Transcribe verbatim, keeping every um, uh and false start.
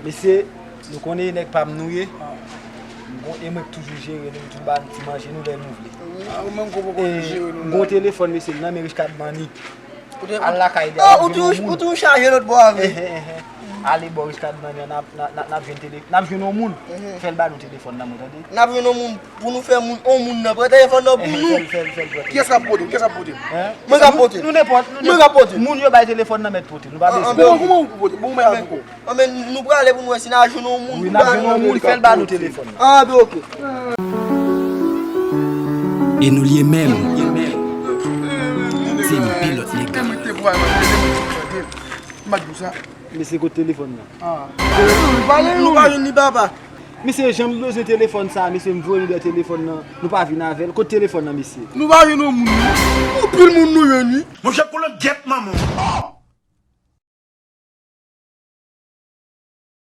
Mesye, nou konnen e nèg pa m nou ye. M gon, e mwen k toujou jere nou, m toujou ba nou ti manje nou lè nou vle. Ah, ou menm ko poko E, jere nou gon la. Telefòn, mesye, l nan men Richcard Manny. Al lakay li, Ah, al ou jwenn yon tou moun. Ou tou chaje lòt bò avè. Ehe, ehe. Ale bò Richcard Manny an, n ap, n ap, n ap, n ap jwenn tele, n ap jwenn yon moun. Fè l ba nou telefòn nan, mwen tande. N ap jwenn yon moun pou nou fè moun, yon moun nan pran telefòn nan pou Ehe, nou. Fè l, fè l, fè l pran Kiyès k ap pote? Kiyès k ap pote? Hein? Mwen k ap pote. Nou nenpòt, nou Mwen k ap pote. Moun yo bay telefòn nan mèt pote, nou pa Ah, bezwen. Bon, kòman ou pote? Bon, ou mèt avè ou. Anben, nou prale pou nou wè si n a jwenn yon moun. Wi, n ap jwenn yon moun, fè l ba nou telefòn nan. Ah, ben ok. E nou lye menm. Se m pilòt nèg la. Mwen te pwal mwen te mwen te tande. M pa di w sa. Mesye, kote telefòn nan? Ah. Nou pa jwenn li papa. Mesye, jan m bezwen telefòn sa, mesye, m voye nou dèyè telefòn nan. Nou pa vin avè l. Kote telefòn nan, mesye? Nou pa jwenn yon moun. Yon pil moun nou jwenn wi. Monchè, kolon gyèt manman w.